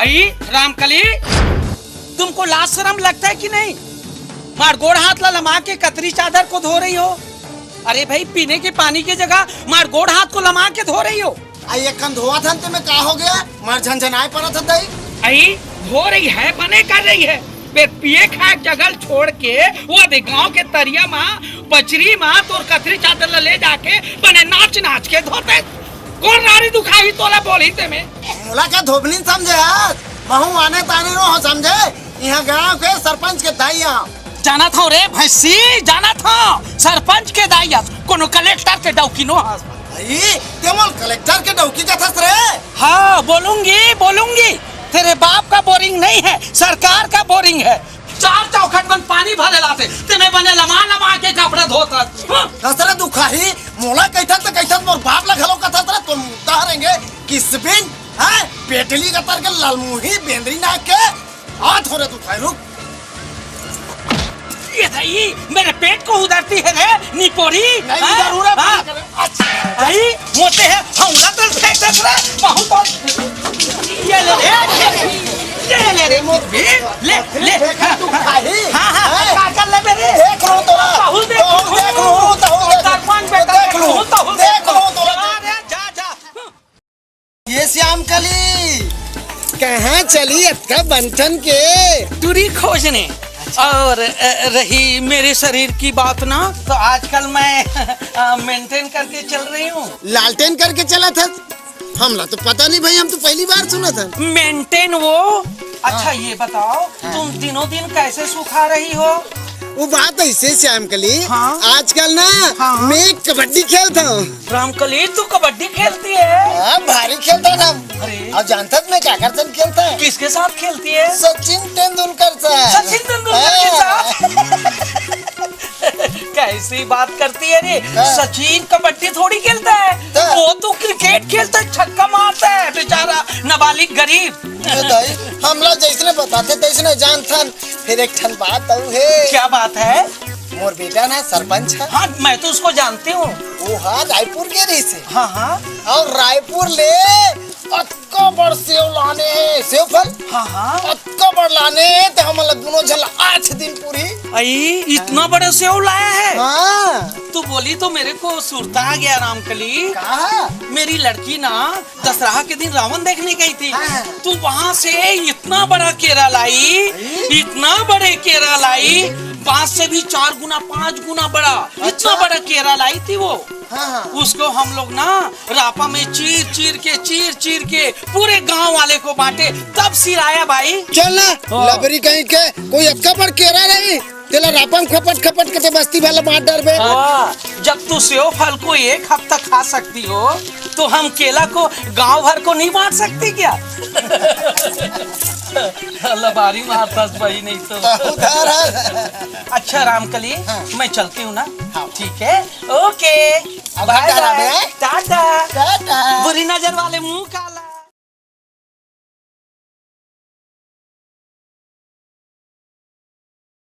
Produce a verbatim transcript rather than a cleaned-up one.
ई रामकली, तुमको लाज शरम लगता है कि नहीं? मार गोड़ हाथ ला लमा के कतरी चादर को धो रही हो। अरे भाई, पीने के पानी के जगह मार गोड़ हाथ को लमा के धो रही हो। आ, ये कन धोवत हन ते में का हो गया? मार झनझनाए परत हन दई। अई, धो रही है, बने कर रही है। फिर पिए खाए जगल छोड़ के वो दे गांव के तरिया मा, बचरी मा तोर कतरी चादर ला ले जाके बने नाच नाच के धोते। कोन रारी दुखाही तोला बोलही ते में? मोला का धोबनी समझे हस? महू आने ताने नो हो समझे? इहाँ गांव के सरपंच के दाई आंव। जानत हंव रे भैंसी, जानत हंव। सरपंच के दाई हस, कोनो कलेक्टर के डौकी नो हस। भाई, ते मोल कलेक्टर के डौकी कथस रे? हाँ, बोलूंगी, बोलूंगी। तेरे बाप का बोरिंग नहीं है, सरकार का बोरिंग है। चार चौखट मन पानी भरे लाते, ते में बने लमा लमा के कपड़ा धोत हस। हाँ। कसरे दुखाही, मोला कहिथस त कहिथस, मोर बाप ला घलो कथस रे, तो मुद्दा हरेंगे, किसबिन, हैं? पेटली कतर के ललमुही बेंदरी नाक के, आ थोरे दुखाही, रुक। ये था, ये मेरे पेट को उधरती है रे, निपोरी। नहीं, हाँ? उधर, उधर, हाँ? उधर। अच्छा। आई, मोटे है, हौला तो फेंक दे रे, बहुत और। ये ले रे, ये ले रे, मोट भी, ले, ले। देखा तू खाही? हाँ, हाँ, हैं? का कर ले मेरे? देख लो तो। बहुत देख लो, देख लो, तो देख लो। सरपंच बेटा, देख लो, बहुत देख लो तो। अरे, जा, जा। ये श्याम कली, कहाँ चली अतका बनठन के? टुरी खोजने। और, अ, रही मेरे शरीर की बात ना, तो आजकल मैं, अ, मेंटेन करके चल रही हूँ। लालटेन करके चलत हस? हमला तो पता नहीं भाई, हम तो पहली बार सुनत हन। मेंटेन वो? अच्छा, हाँ। ये बताओ, हाँ। तुम दिनों दिन कैसे सुखा रही हो? वो बात ऐसे श्याम कली, हाँ। आजकल ना हाँ। मैं कबड्डी खेलत हंव। रामकली, तू कबड्डी खेलती है? हाँ, भारी खेलत हंव ना। अरे। अब जानत हस मैं का करत हंव खेलत हंव? किसके साथ खेलती है? सचिन तेंदुलकर साथ। सचिन तेंदुलकर के हाँ। साथ? कैसी बात करती है रे? हाँ। सचिन कबड्डी थोड़ी खेलता है, तो? वो तो क्रिकेट खेलता है, छक्का मारता है बेचारा नाबालिग गरीब। ए दाई, हमला जैसने बताथे तैसने जानथन। फिर एक ठन बात अउ हे। क्या बात है? मोर बेटा ना सरपंच हे। हाँ, मैं तो उसको जानती हूँ। वो हा रायपुर गे रहिसे। हाँ, हाँ। अउ रायपुर ले अतका बड़ सेव लाने हे, सेव फल। हाँ, हाँ। अतका बड़ लाने हे, त हमन ला दुनों झन ला आठ दिन पूरी। अई, इतना बड़ा सेव लाया है? हाँ। तू बोली तो मेरे को सुरता आ गया, रामकली। का? मेरी लड़की ना दसरहा के दिन रावण देखने गई थी। हाँ। तो वहां से इतना बड़ा केरा लाई, अरे। इतना बड़े केरा लाई, बांस से भी चार गुना, पांच गुना बड़ा, अच्छा। इतना बड़ा केरा लाई थी वो। हाँ, हाँ। उसको हम लोग ना रापा में चीर चीर के, चीर चीर के पूरे गांव वाले को बांटे, तब सिराया भाई। चल ना, हाँ। लबरी कहीं के, कोई अतका बड़ केरा रही, तेला रापा में खपट खपट के ते बस्ती वाला बांट डरबे। हाँ, जब तू सेव फल को एक हफ्ता खा सकती हो, तो हम केला को गांव भर को नहीं बांट सकती क्या? लबारी मारता भाई, नहीं तो। उधार है। अच्छा रामकली, हाँ। मैं चलती हूँ ना। हाँ। ठीक है, ओके। अब बाय हटा बाय। बे। टाटा। टाटा। बुरी नजर वाले मुंह का